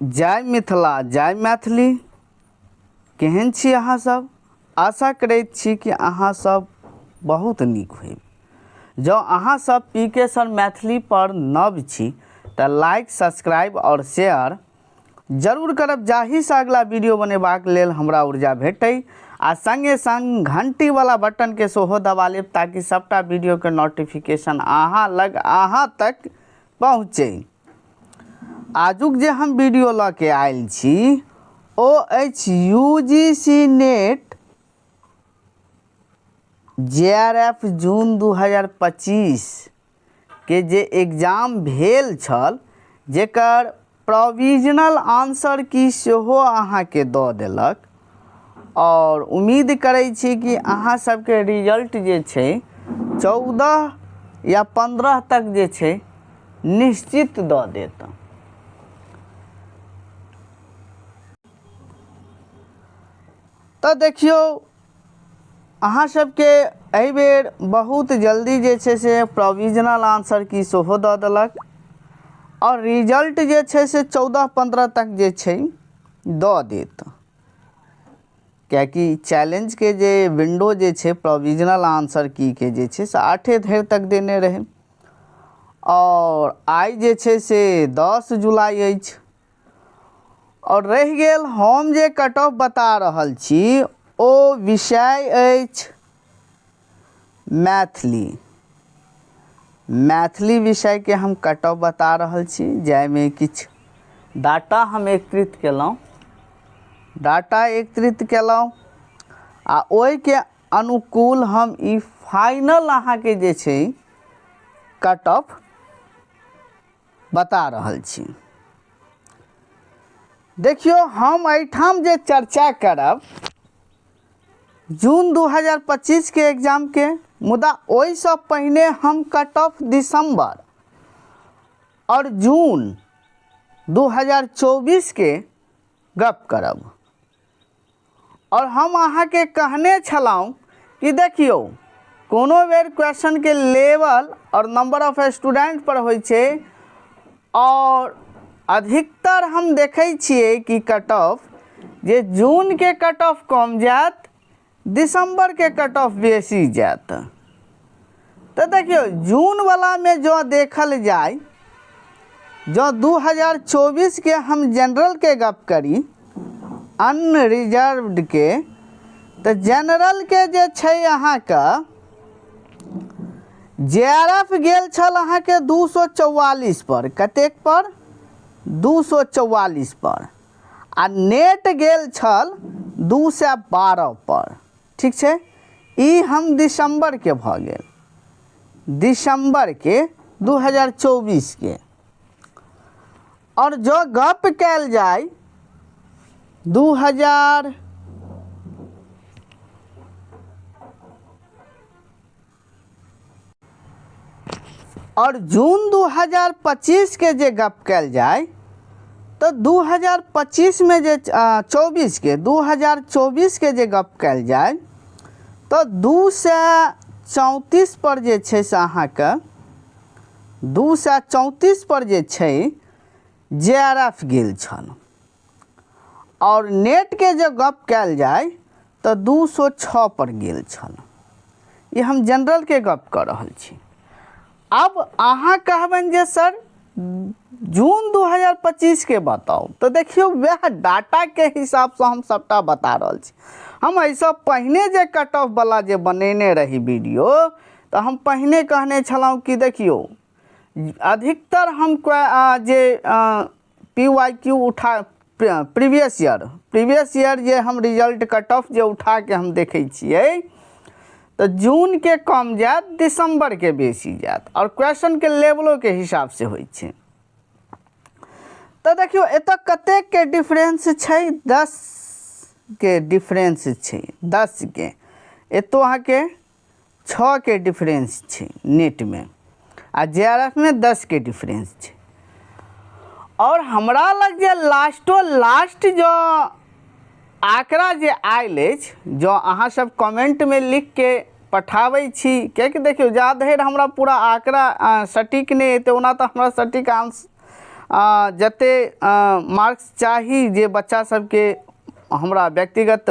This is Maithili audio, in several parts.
जय मिथिला जय मैथिली। केहन छी अहाँ सब? आशा करैत छी कि अहाँ सब बहुत नीक होइब। जँ अहाँ सब पी के सर मैथिली पर नव छी तऽ लाइक, सब्सक्राइब आओर शेयर जरूर करब, जाहिसँ अगला वीडियो बनेबाक लेल हमरा ऊर्जा भेटै। आ संगे संग घंटी वाला बटन के सेहो दबा लेब ताकि सबटा वीडियो के नोटिफिकेशन अहाँ लग अहाँ तक पहुँचे। आजुक जे हम वीडियो लऽ के आयल छी ओ अछि U G C NET J R F जून 2025 के जे एग्जाम भेल छल, जेकर प्रोविजनल आंसर की सेहो अहाँके दऽ देलक। आओर उम्मीद करै छी कि अहाँ सबके रिजल्ट जे छै 14 या 15 तक जे छै निश्चित दऽ देत। तऽ देखियौ, अहाँ सबके एहिबेर बहुत जल्दी जे छै से प्रोविजनल आंसर की सेहो दऽ देलक आओर रिजल्ट जे छै से 14-15 तक जे छै दऽ देत, किएकि चैलेंजके जे विंडो जे छै प्रोविजनल आंसर कीके जे छै से 8 धरि तक देने रहै। आओर आइ जे छै से 10 जुलाई अछि। आओर रहि गेल हम जे कट ऑफ बता रहल छी ओ विषय अछि मैथिली। मैथिली विषयके हम कट ऑफ बता रहल छी, जाहिमे किछु डाटा हम एकत्रित केलहुँ, डाटा एकत्रित केलहुँ आ ओहिके अनुकूल हम ई फाइनल अहाँके जे छै कट ऑफ बता रहल छी। देखियौ, हम एहिठाम जे चर्चा करब जून 2025 के एग्जाम के, मुदा ओहिसँ पहिने हम कट ऑफ दिसंबर और जून 2024 के गप करब। और हम अहाँके कहने छलहुँ कि देखियौ, कोनो बेर क्वेश्चनके लेवल और नंबर ऑफ स्टूडेंट पर होइ छै, और अधिकतर हम देखै छियै कि कट ऑफ जे जूनके कट ऑफ कम जायत, दिसंबरके कट ऑफ बेसी जायत। तऽ देखियौ, जूनवलामे जँ देखल जाय, जँ 2024 के हम जनरलके गप करी, अनरिजर्व्डके, तऽ जनरलके जे छै अहाँके जे आर एफ गेल छल अहाँके 244 पर। कतेक पर? 244 पर। आ नेट गेल छल 212 पर। ठीक छै, ई हम दिसंबरके भऽ गेल, दिसंबरके 2024 के। और जँ गप कयल जाय 2000 और जून 2025 के जे गप कयल जाय तऽ 2025 में जे 24 के, 2024 के जे गप कयल जाय तऽ 234 पर जे छै से अहाँके 234 पर जे छै जे आर एफ गेल छल। आओर नेटके जे गप कयल जाय तऽ 206 पर गेल छल। ई हम जनरलके गप कऽ रहल छी। आब अहाँ कहबनि जे सर जून 2025 के बताउ, तऽ देखियौ, वएह डाटाके हिसाबसँ हम सबटा बता रहल छी। हम एहिसँ पहिने जे कट ऑफ वाला जे बनेने रही वीडियो, तऽ हम पहिने कहने छलहुँ कि देखियौ, अधिकतर हम जे पी वाई क्यू उठा प्रीवियस ईयर जे हम रिजल्ट कट ऑफ जे उठाके हम देखै छियै तऽ जूनके कम जायत, दिसंबरके बेसी जायत, आओर क्वेश्चनके लेवलोके हिसाबसँ होइ छै। तऽ देखियौ, एतऽ कतेकके डिफरेंस छै? 10 के डिफरेंस छै, 10 के। एतौ अहाँके 6 के डिफरेंस छै नेटमे, आ जे आर एफ मे 10 के डिफरेंस छै। और हमरा लग जे लास्टो लास्ट जो आंकड़ा जे आयल अछि, जँ अहाँ सब कमेंटमे लिखके पठाबै छी, कियाकि देखियौ, जा धरि हमरा पूरा आंकड़ा सटीक नहि एतै, ओना तऽ हमरा सटीक जते मार्क्स चाही जे बच्चा सबके हमरा व्यक्तिगत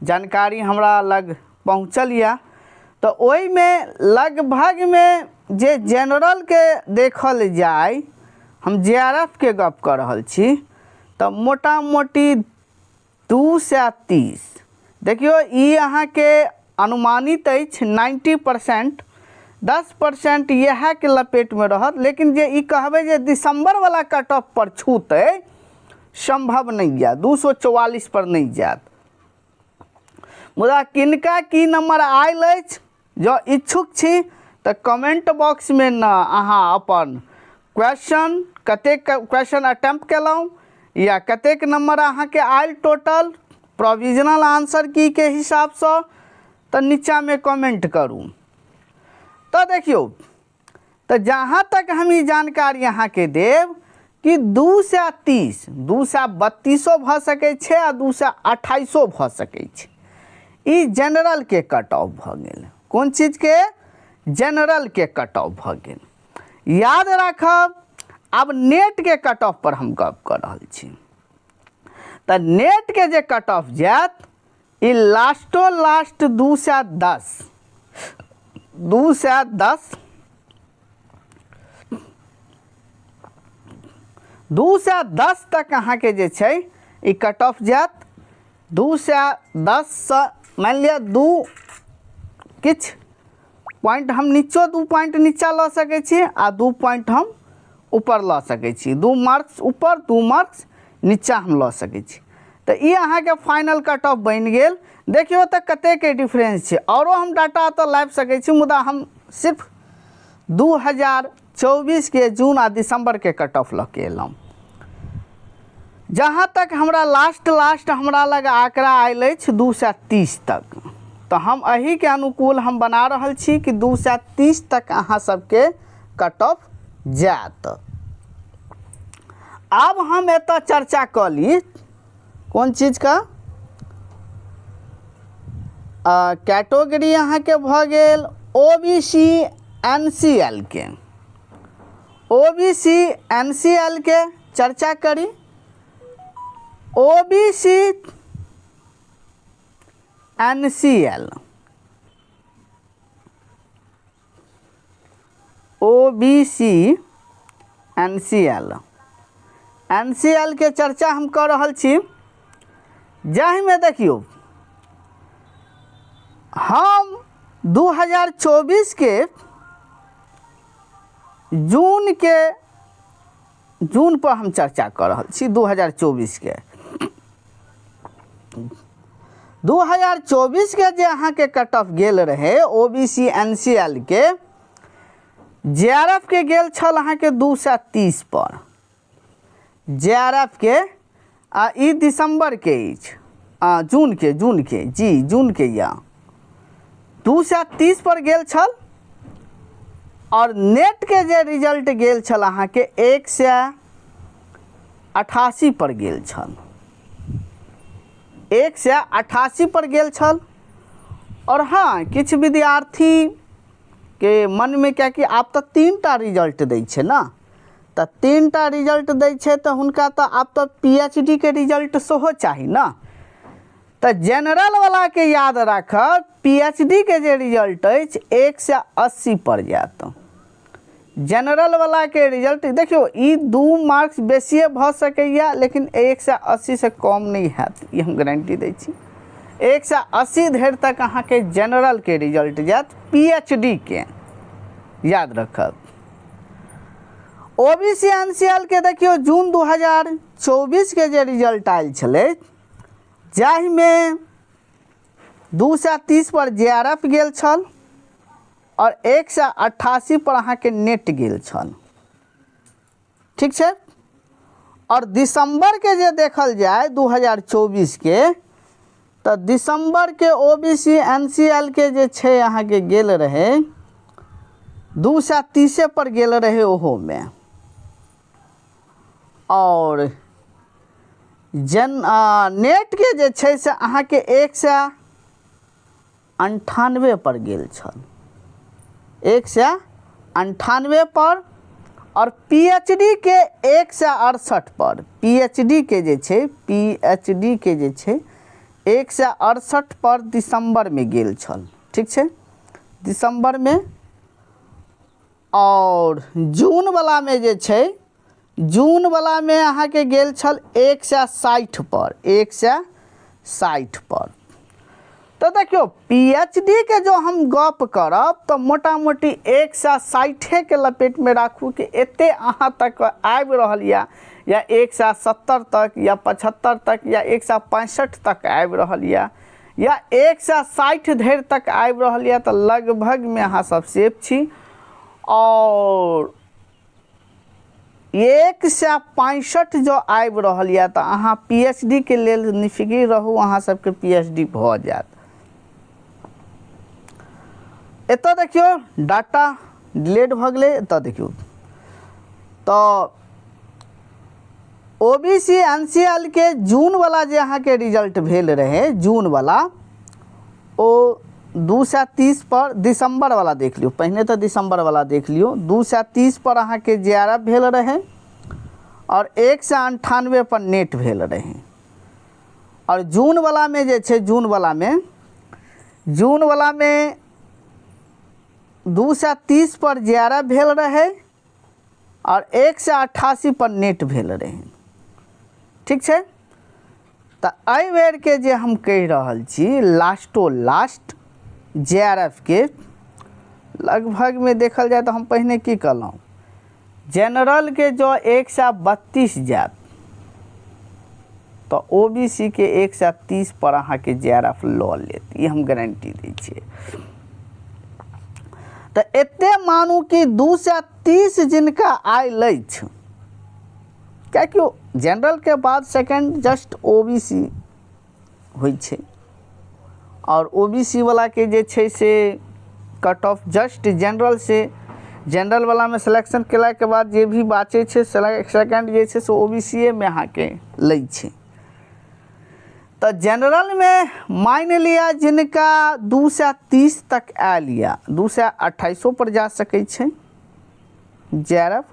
जानकारी हमरा लग पहुँचल यऽ, तऽ ओहिमे लगभगमे जे जेनरलके देखल जाय, हम जे आर एफ के गप कऽ रहल छी, तऽ मोटा मोटी 230। देखियौ, ई अहाँके अनुमानित अछि 90%, 10% इएहके लपेटमे रहत। लेकिन जे ई कहबै जे दिसम्बरवला कट ऑफ पर छूतै, सम्भव नहि यऽ, 244 पर नहि जायत। मुदा किनका की नम्बर आयल अछि, जँ इच्छुक छी तऽ कमेंट बॉक्समे ने अहाँ अपन क्वेश्चन, कतेक क्वेश्चन अटेम्प्ट केलहुँ या कतेक नम्बर अहाँके आयल टोटल प्रोविजनल आंसर की के हिसाबसँ, तऽ नीचाँमे कमेंट करू। तऽ देखियौ, तऽ जहाँ तक हम ई जानकारी अहाँके देब कि 230, 232 भऽ सकै छै आ 228 भऽ सकै छै। ई जेनरलके कट ऑफ भऽ गेल। कोन चीजके? जेनरलके कट ऑफ भऽ गेल, याद राखब। आब नेटके कट ऑफ पर हम गप कऽ रहल छी। तऽ नेटके जे कट ऑफ जायत, ई लास्टो लास्ट 210, 210, 210 तक अहाँके जे छै ई कट ऑफ जायत। 210सँ मानि लिअ दू किछु पॉइंट हम नीचो, 2 पॉइंट नीचा लऽ सकै छी आ 2 पॉइंट हम ऊपर लऽ सकै छी। 2 मार्क्स ऊपर, 2 मार्क्स नीचा हम लऽ सकै छी। तऽ ई अहाँके फाइनल कट ऑफ बनि गेल। देखियौ तऽ कतेकके डिफरेंस छै। आओरो हम डाटा तऽ लाबि सकै छी, मुदा हम सिर्फ 2024के जून आ दिसम्बरके कट ऑफ लऽ के एलहुँ। जहाँ तक हमरा लास्ट लास्ट हमरा लग आंकड़ा आयल अछि 230 तक, तऽ हम एहिके अनुकूल हम बना रहल छी कि 230 तक अहाँ सबके कट ऑफ जायत। आब हम एतऽ चर्चा कऽ ली कोन चीजके कैटेगरी अहाँके भऽ गेल O B C N C L के। O B C N C L के चर्चा करी। O B C N C L, O B C N C L, N C L के चर्चा हम कऽ रहल छी, जाहिमे देखियौ हम 2024 के जूनके, जून पर हम चर्चा कऽ रहल छी 2024 के। 2024 के जे अहाँके कट ऑफ गेल रहै O B C N C L के, जे आर एफ के गेल छल अहाँके 230 पर जे आर एफ के, आ ई दिसम्बरके अछि, जूनके, जूनके जी, जूनके यऽ 230 पर गेल छल। आओर नेटके जे रिजल्ट गेल छल अहाँके 188 पर गेल छल, 188 पर गेल छल। आओर हँ, किछु विद्यार्थीके मनमे, कियाकि आब तऽ 3टा रिजल्ट दै छै ने, तऽ 3टा रिजल्ट दै छै तऽ हुनका तऽ आब तऽ पी एच डी के रिजल्ट सेहो चाही ने। तऽ जेनरलवलाके याद राखब, पी एच डी के जे रिजल्ट अछि 180 पर जायत जेनरलवलाके रिजल्ट। देखियौ, ई 2 मार्क्स बेसिए भऽ सकैए, लेकिन 180सँ कम नहि हैत, ई हम गारंटी दै छी। 180 धरि तक अहाँके जेनरलके रिजल्ट जायत पी एच डी के, याद रखब। O B C N C L के देखियौ, जून 2024 के जे रिजल्ट आयल छलै, जाहिमे 230 पर जे आर एफ गेल छल आओर 188 पर अहाँके नेट गेल छल, ठीक छै। आओर दिसम्बरके जे देखल जाय 2024 के, तऽ दिसम्बरके O B C N C L के जे छै अहाँके गेल रहै 230 पर गेल रहै ओहोमे। आओर जन नेटके जे छै से अहाँके 198 पर गेल छल, 198 पर। आओर पी एच डी के 168 पर, पी एच डी के जे छै, पी एच डी के जे छै 168 पर दिसम्बरमे गेल छल। ठीक छै, दिसम्बरमे। आओर जूनवलामे जे छै, जूनवलामे अहाँके गेल छल 160 पर, 160 पर। तऽ देखियौ, पी एच डी के जो हम गप करब तऽ मोटा मोटी 160के लपेटमे राखू कि एते अहाँ तक आबि रहल यऽ, या 170 तक, या 75 तक, या 165 तक आबि रहल यऽ, या 160 धरि तक आबि रहल यऽ, तऽ लगभगमे अहाँ सब सेफ छी। आओर 165 जँ आबि रहल यऽ तऽ अहाँ पी एच डी के लेल निफिकिर रहू, अहाँ सबके पी एच डी भऽ जायत। एतऽ देखियौ, डाटा डिलेट भऽ गेलै। एतऽ देखियौ तऽ O B C N C L के जूनवला जे अहाँके रिजल्ट भेल रहै, जूनवला ओ 230 पर, दिसम्बरवला देख लियौ पहिने, तऽ दिसम्बरवला देख लियौ, 230 पर अहाँके जे आर एफ भेल रहै आओर 198 पर नेट भेल रहै। आओर जूनवलामे जे छै, जूनवलामे 230 पर जे आर एफ भेल रहै आओर 188 पर नेट भेल रहै। ठीक छै, तऽ एहि बेरके जे हम कहि रहल छी, लास्टो लास्ट जे आर एफ के लगभगमे देखल जाय तऽ हम पहिने की कहलहुँ, जेनरलके जँ 132 जायत तऽ ओ बी सी के 130 पर अहाँके जे आर एफ लऽ लेत, ई हम गारंटी दै छियै। तऽ एते मानू कि 230 जिनका आयल अछि, कियाकि जनरलके बाद second just O B C होइ छै, आओर ओ बी सी वलाके जे छै से कट ऑफ जस्ट जनरल से, जनरल वलामे सिलेक्शन केलाके बाद जे भी बाँचै छै सेकेंड जे छै से ओ बी सी ए मे अहाँके लै छै। तऽ जनरलमे मानि लिअ जिनका 230 तक आयल यऽ, 228 पर जा सकै छै जे आर एफ,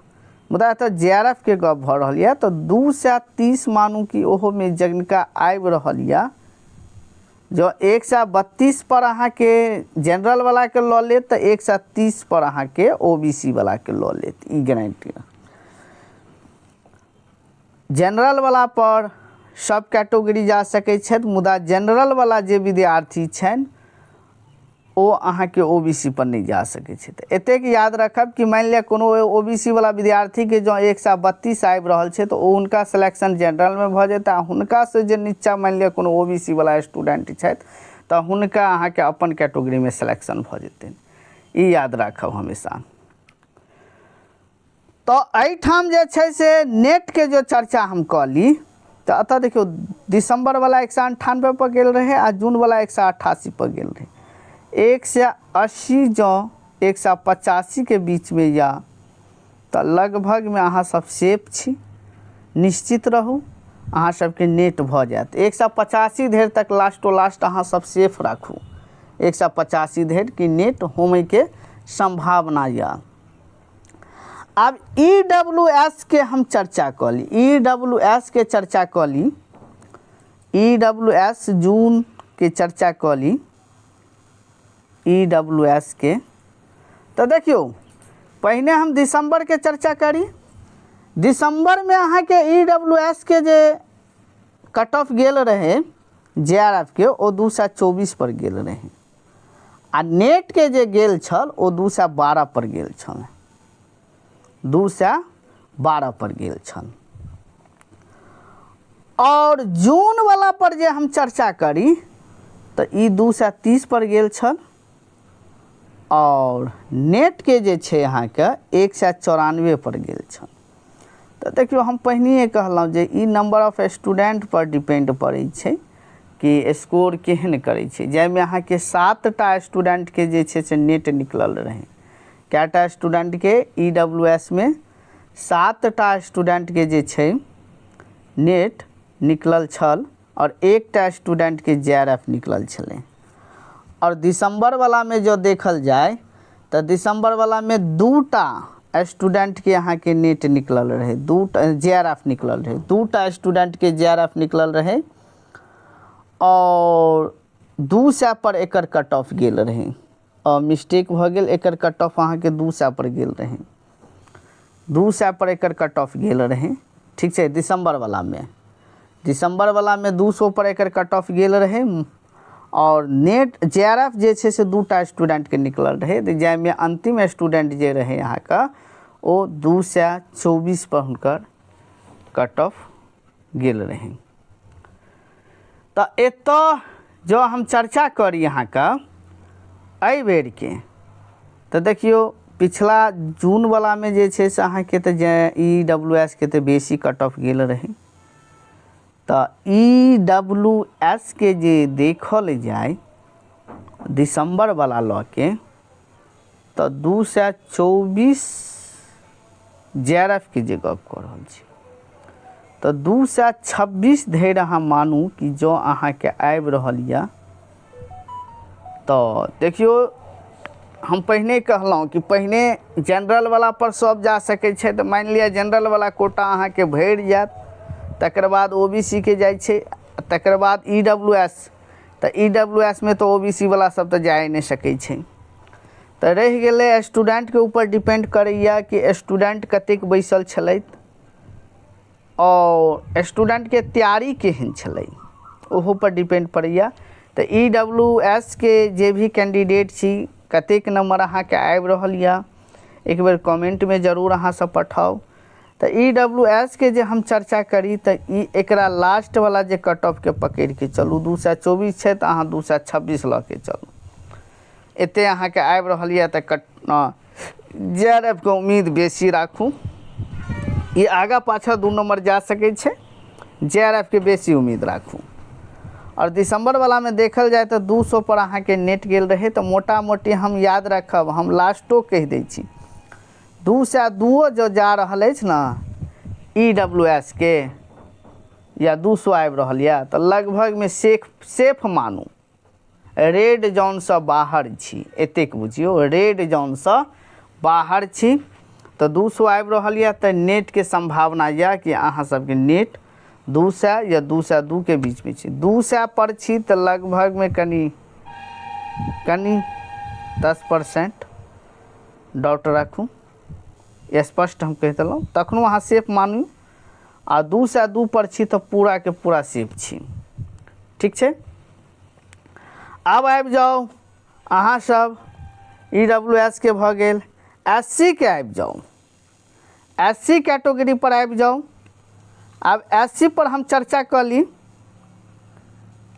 मुदा एतऽ जे आर एफ के गप भऽ रहल यऽ, तऽ 230 मानू कि ओहोमे जिनका आबि रहल यऽ, जँ 132 पर अहाँके जनरल वलाके लऽ लेत तऽ 130 पर अहाँके ओ बी सी वलाके लऽ लेत, ई गारंटी। जनरल वला पर सब कैटेगरी जा सकै छथि, मुदा जनरल वला जे विद्यार्थी छनि ओ अहाँके ओ बी सी पर नहि जा सकै छै। तऽ एतेक याद राखब कि मानि लिअ कोनो ओ बी सी वला विद्यार्थीके जँ 132 आबि रहल छै तऽ ओ हुनका सिलेक्शन जनरलमे भऽ जेतै, आ हुनकासँ जे नीचाँ मानि लिअ कोनो ओ बी सी वला स्टूडेंट छथि तऽ हुनका अहाँके अपन कैटेगरीमे सिलेक्शन भऽ जेतनि, ई याद राखब हमेशा। तऽ एहिठाम जे छै से नेटके जे चर्चा हम कऽ ली तऽ एतऽ देखियौ, दिसम्बरवला 198 पर गेल रहै आ जूनवला 188 पर गेल रहै। 180 जँ 185के बीचमे यऽ तऽ लगभगमे अहाँ सब सेफ छी, निश्चित रहू अहाँ सबके नेट भऽ जायत। 185 धरि तक लास्टो लास्ट अहाँ सब सेफ राखू, 185 धरि कि नेट होमयके सम्भावना यऽ। आब ई डब्ल्यू एस के हम चर्चा कऽ ली, ई डब्ल्यू एस के चर्चा कऽ ली, ई डब्ल्यू एस जून के चर्चा कऽ ली, ई डब्ल्यू एस के। तऽ देखियौ, पहिने हम दिसंबर के चर्चा करी। दिसंबर में अहाँके ई डब्ल्यू एस के जे कट ऑफ गेल रहे जे आर एफ के, ओ 224 पर गेल रहे, आ नेटके जे गेल छल ओ 212 पर गेल छल, 212 पर गेल छल। आओर जूनवला पर जे हम चर्चा करी तऽ ई 230 पर गेल छल, आओर नेटके जे छै अहाँके 194 पर गेल छल। तऽ देखियौ, हम पहिनहिए कहलहुँ जे ई नंबर ऑफ स्टूडेंट पर डिपेंड पड़ै छै कि स्कोर केहन करै छै, जाहिमे अहाँके 7टा स्टूडेंटके जे छै से नेट निकलल रहै। कएटा स्टूडेंटके? ई डब्ल्यू एस मे 7टा स्टूडेंटके जे छै नेट निकलल छल आओर एकटा स्टूडेंटके जे आर एफ निकलल छलै। आओर दिसम्बरवलामे जँ देखल जाय तऽ दिसम्बरवलामे 2टा स्टूडेंटके अहाँके नेट निकलल रहै, 2टा जे आर एफ निकलल रहै, 2टा स्टूडेंटके जे आर एफ निकलल रहै आओर 200 पर एकर कट ऑफ गेल रहै। मिस्टेक भऽ गेल, एकर कट ऑफ अहाँके 200 पर गेल रहै, 200 पर एकर कट ऑफ गेल रहै। ठीक छै, दिसम्बरवलामे, दिसम्बरवलामे 200 पर एकर कट ऑफ गेल रहै आओर नेट जे आर एफ जे छै से 2टा स्टूडेंटके निकलल रहै, तऽ जाहिमे अन्तिम स्टूडेंट जे रहै अहाँके ओ 224 पर हुनकर कट ऑफ गेल रहै। तऽ एतऽ जँ हम चर्चा करी अहाँके एहि बेरके, तऽ देखियौ पिछला जूनवलामे जे छै से अहाँके तऽ जे ई डब्ल्यू एस के तऽ बेसी कट ऑफ गेल रहै, तऽ ई डब्ल्यू एस के जे देखल जाय दिसम्बरवला लऽ के तऽ 224 जे आर एफ के जे गप कऽ रहल छी तऽ 226 धरि अहाँ मानू कि जँ अहाँके आबि रहल यऽ तऽ देखियौ हम पहिने कहलहुँ कि पहिने जनरलवला पर सब जा सकै छै, तऽ मानि लिअ जनरलवला कोटा अहाँके भरि जायत, तकर बाद ओ बी सी के जाइ छै, तकर बाद ई डब्ल्यू एस, तऽ ई डब्ल्यू एस मे तऽ ओ बी सी वला सब तऽ जाए नहि सकै छै। तऽ रहि गेलै स्टूडेंटके ऊपर डिपेंड करैए कि स्टूडेंट कतेक बैसल छलथि आओर स्टूडेंटके तैयारी केहन छलै, ओहोपर डिपेंड पड़ैए। तऽ ई डब्ल्यू एस के जे भी कैंडिडेट छी, कतेक नम्बर अहाँके आबि रहल यऽ एक बेर कमेंटमे जरूर अहाँ सब पठाउ। तऽ ई डब्ल्यू एस के जे हम चर्चा करी तऽ ई एकरा लास्टवला जे कट ऑफके पकड़िके चलू, 224 छै तऽ अहाँ 226 लऽ के चलू, एते अहाँके आबि रहल यऽ तऽ कट जे आर एफ के उम्मीद बेसी राखू। ई आगाँ पाछाँ 2 नम्बर जा सकै छै, जे आर एफ के बेसी उम्मीद राखू। आओर दिसम्बरवलामे देखल जाय तऽ 200 पर अहाँके नेट गेल रहै, तऽ मोटा मोटी हम याद राखब, हम लास्टो कहि दै छी 202 जँ जा रहल अछि ने ई डब्ल्यू एस के या 200 आबि रहल यऽ तऽ लगभगमे सेफ मानू रेड जोनसँ बाहर छी, एतेक बुझियौ रेड जोनसँ बाहर छी। तऽ 200 आबि रहल यऽ तऽ नेटके सम्भावना यऽ कि अहाँ सबके नेट 200 या 202 के बीचमे छी। 200 पर छी तऽ लगभगमे कनि कनि 10% डाउट राखू, स्पष्ट हम कहि देलहुँ, तखनो अहाँ सेफ मानू। आ 202 पर छी तऽ पूराके पूरा सेफ छी। ठीक छै, आब आबि जाउ अहाँ सब ई डब्ल्यू एस के भऽ गेल, एस सी के आबि जाउ, एस सी कैटेगरी पर आबि जाउ। आब एस सी पर हम चर्चा कऽ ली,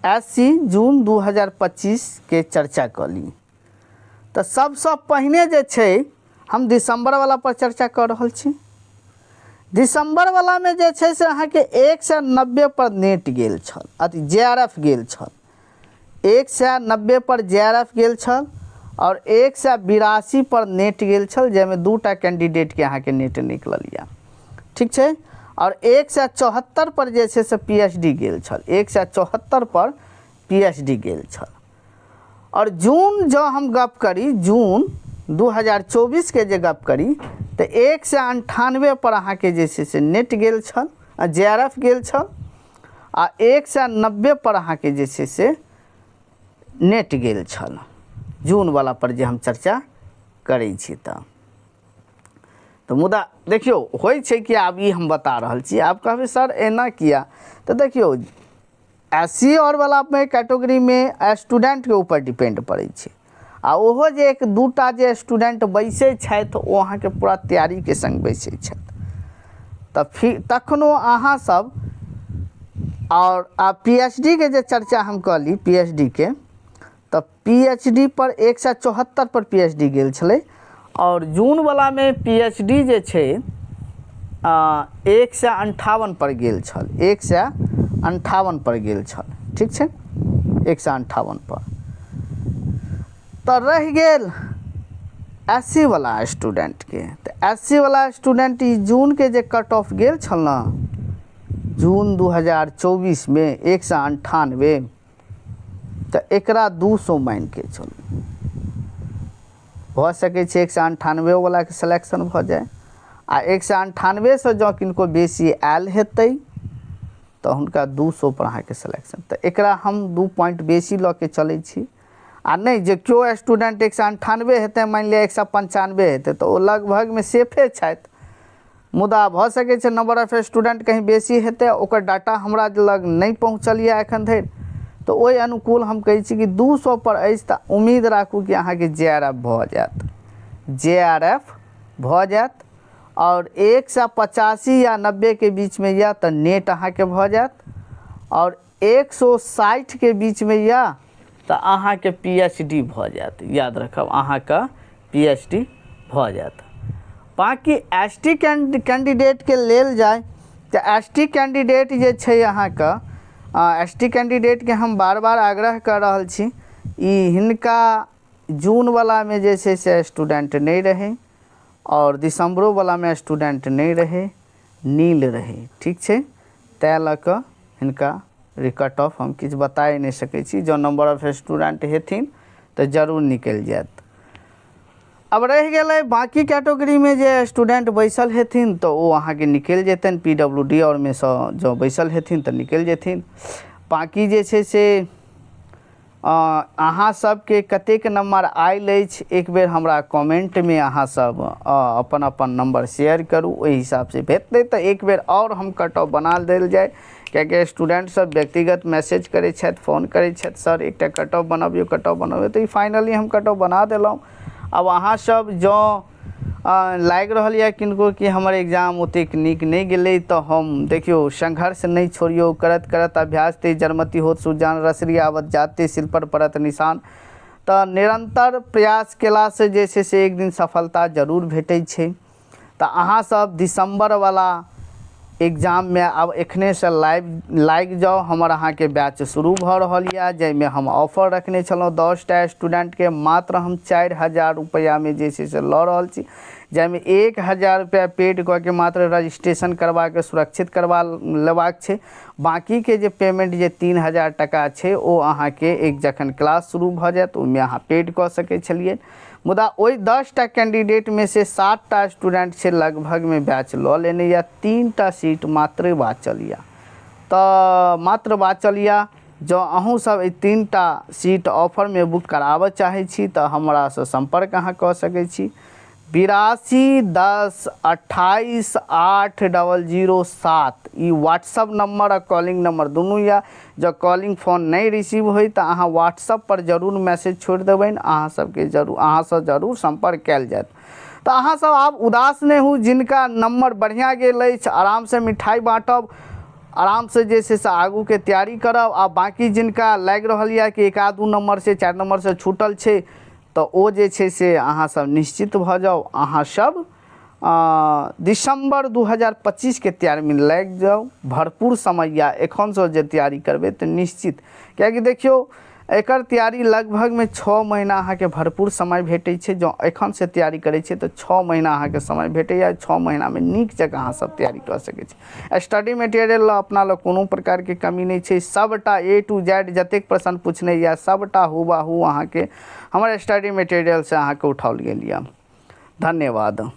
एस सी जून 2025 के चर्चा कऽ ली। तऽ सबसँ पहिने जे छै हम दिसम्बरवला पर चर्चा कऽ रहल छी। दिसम्बरवलामे जे छै से अहाँके 190 पर नेट गेल छल, अथी जे आर एफ गेल छल, 190 पर जे आर एफ गेल छल आओर 182 पर नेट गेल छल, जाहिमे 2टा कैंडिडेटके अहाँके नेट निकलल यऽ। ठीक छै, आओर 174 पर जे छै से पी एच डी गेल छल, 174 पर पी एच डी गेल छल। आओर जून जँ हम गप करी, जून 2024 के जे गप करी तऽ 198 पर अहाँके जे छै से नेट गेल छल, जे आर एफ गेल छल, आ 190 पर अहाँके जे छै से नेट गेल छल, जूनवला पर जे हम चर्चा करै छी। तऽ मुदा देखियौ होइ छै कि आब ई हम बता रहल छी, आब कहबै सर एना किया, तऽ देखियौ एस सी आओर वलामे कैटेगरीमे स्टूडेंटके ऊपर डिपेंड पड़ै छै, आ ओहो जे एक दूटा जे स्टूडेंट बैसै छथि ओ अहाँके पूरा तैयारीके सङ्ग बैसै छथि, तऽ फिर तखनो अहाँ सब आओर आ पी एच डी के जे चर्चा हम कहली पी एच डी के, तऽ पी एच डी पर 174 पर पी एच डी गेल छलै, आओर जूनवलामे पी एच डी जे छै 158 पर गेल छल, 158 पर गेल छल। ठीक छै, 158 पर तऽ रहि गेल एस सी वला स्टूडेंटके। तऽ एस सी वला स्टूडेंट ई जूनके जे कट ऑफ गेल छल ने जून 2024 मे 198, तऽ एकरा 200 मानिके चलू, भऽ सकै छै 198 वलाके सिलेक्शन भऽ जाय। आ 198सँ जँ किनको बेसी आयल हेतै तऽ हुनका 200 पर अहाँके सिलेक्शन। तऽ एकरा हम 2 पॉइंट बेसी लऽ के चलै छी। आ नहि जे केओ स्टूडेंट 198 हेतै, मानि लिअ 195 हेतै, तऽ ओ लगभगमे सेफे छथि। मुदा भऽ सकै छै नंबर ऑफ स्टूडेंट कहीं बेसी हेतै, ओकर डाटा हमरा लग नहि पहुँचल यऽ एखन धरि। तऽ ओहि अनुकूल हम कहै छी कि 200 पर अछि तऽ उम्मीद राखू कि अहाँके जेआरएफ भऽ जायत, जेआरएफ भऽ जायत। आओर 185 या 90के बीचमे यऽ तऽ नेट अहाँके भऽ जायत। आओर 160के बीचमे यऽ तऽ अहाँके पीएचडी भऽ जायत। याद रखब, अहाँके पीएचडी भऽ जायत। बाँकी एसटी कैंडिडेटके लेल जाय तऽ एसटी कैंडिडेट जे छै अहाँके, एसटी कैंडिडेटके हम बार बार आग्रह कऽ रहल छी, ई हिनका जूनवलामे जे छै से स्टूडेंट नहि रहै आओर दिसम्बरोवलामे स्टूडेंट नहि रहै, नील रहै। ठीक छै? ताहि लऽ कऽ हिनका कट ऑफ हम किछु बताए नहि सकै छी। जँ नंबर ऑफ स्टूडेंट हेथिन तऽ जरूर निकलि जायत। आब रहि गेलै बाँकी कैटेगरीमे जे स्टूडेंट बैसल हेथिन, तऽ ओ अहाँके निकलि जेतनि। पीडब्ल्यूडी आओरमे सँ जँ बैसल हेथिन तऽ निकलि जेथिन। बाँकी जे छै से अहाँ सबके कतेक नम्बर आयल अछि, एक बेर हमरा कमेंटमे अहाँ सब अपन अपन नम्बर शेयर करू। ओहि हिसाबसँ भेटतै तऽ एक बेर आओर हम कट ऑफ बना देल जाय, किएकि स्टूडेंट सब व्यक्तिगत मैसेज करै छथि, फोन करै छथि, सर, एकटा कट ऑफ बनबियौ, कट ऑफ बनबियौ। तऽ ई फाइनली हम कट ऑफ बना देलहुँ। आब अहाँ सब जँ लागि रहल यऽ किनको कि हमर एग्जाम ओतेक नीक नहि गेलै, तऽ हम देखियौ, संघर्ष नहि छोड़ियौ। करत करत अभ्यास ते जरमति होत सुजान, रसरी आवत जाते सिर पर पड़त निशान। तऽ निरन्तर प्रयास केलासँ जे छै से एक दिन सफलता जरूर भेटै छै। तऽ अहाँसभ दिसम्बरवला एग्जाममे आब एखनेसँ लाइव लागि जाउ। हमर अहाँके बैच शुरू भऽ रहल यए, जाहिमे हम ऑफर रखने छलहुँ। 10टा स्टूडेंटके मात्र हम 4000 रुपैआमे जे छै से लऽ रहल छी, जाहिमे 1000 रुपैआ पेड कऽ के मात्र रजिस्ट्रेशन करबाके सुरक्षित करबा लेबाक छै। बाँकीके जे पेमेंट जे 3000 टाका छै, ओ अहाँके एक जखन क्लास शुरू भऽ जायत, ओहिमे अहाँ पेड कऽ सकै छलियै। मुदा ओहि 10टा कैंडिडेटमे से सातटा स्टूडेंट छै लगभगमे बैच लऽ लेने यऽ, तीनटा सीट मात्र बाँचल यऽ। तऽ मात्र बाँचल यऽ। जँ अहूँ सब एहि तीनटा सीट ऑफरमे बुक कराबऽ चाहै छी, तऽ हमरासँ सम्पर्क अहाँ कऽ सकै छी। 8210288007 ई व्हाट्सअप नम्बर आ कॉलिंग नम्बर दुनू यऽ। जँ कॉलिंग फोन नहि रिसीव होय तऽ अहाँ व्हाट्सअप पर जरूर मैसेज छोड़ि देबनि, अहाँ सबके जरूर, अहाँसँ जरूर सम्पर्क कयल जायत। तऽ अहाँ सब आब उदास नहि होउ। जिनका नम्बर बढ़िआँ गेल अछि, आरामसँ मिठाइ बाँटब, आरामसँ जे छै से आगूके तैयारी करब। आ बाँकी जिनका लागि रहल यऽ कि एक आध दू नम्बरसँ, चारि नम्बरसँ छूटल छै, तऽ ओ जे छै से अहाँसभ निश्चित भऽ जाउ। अहाँसभ दिसम्बर 2025के तैयारीमे लागि जाउ। भरपूर समय यऽ। एखनसँ जे तैयारी करबै तऽ निश्चित, किएकि देखियौ, एकर तैयारी लगभगमे 6 महीना अहाँके भरपूर समय भेटै छै। जँ एखनसँ तैयारी करै छियै तऽ 6 महीना अहाँके समय भेटैए। 6 महीनामे नीक जकाँ अहाँसभ तैयारी कऽ सकै छी। स्टडी मटेरियल लए अपना लग कोनो प्रकारके कमी नहि छै। सभटा ए टू जेड जतेक प्रश्न पूछने यए, सभटा हूबहू अहाँके हमर स्टडी मटेरियलसँ अहाँके उठाओल गेल यए। धन्यवाद।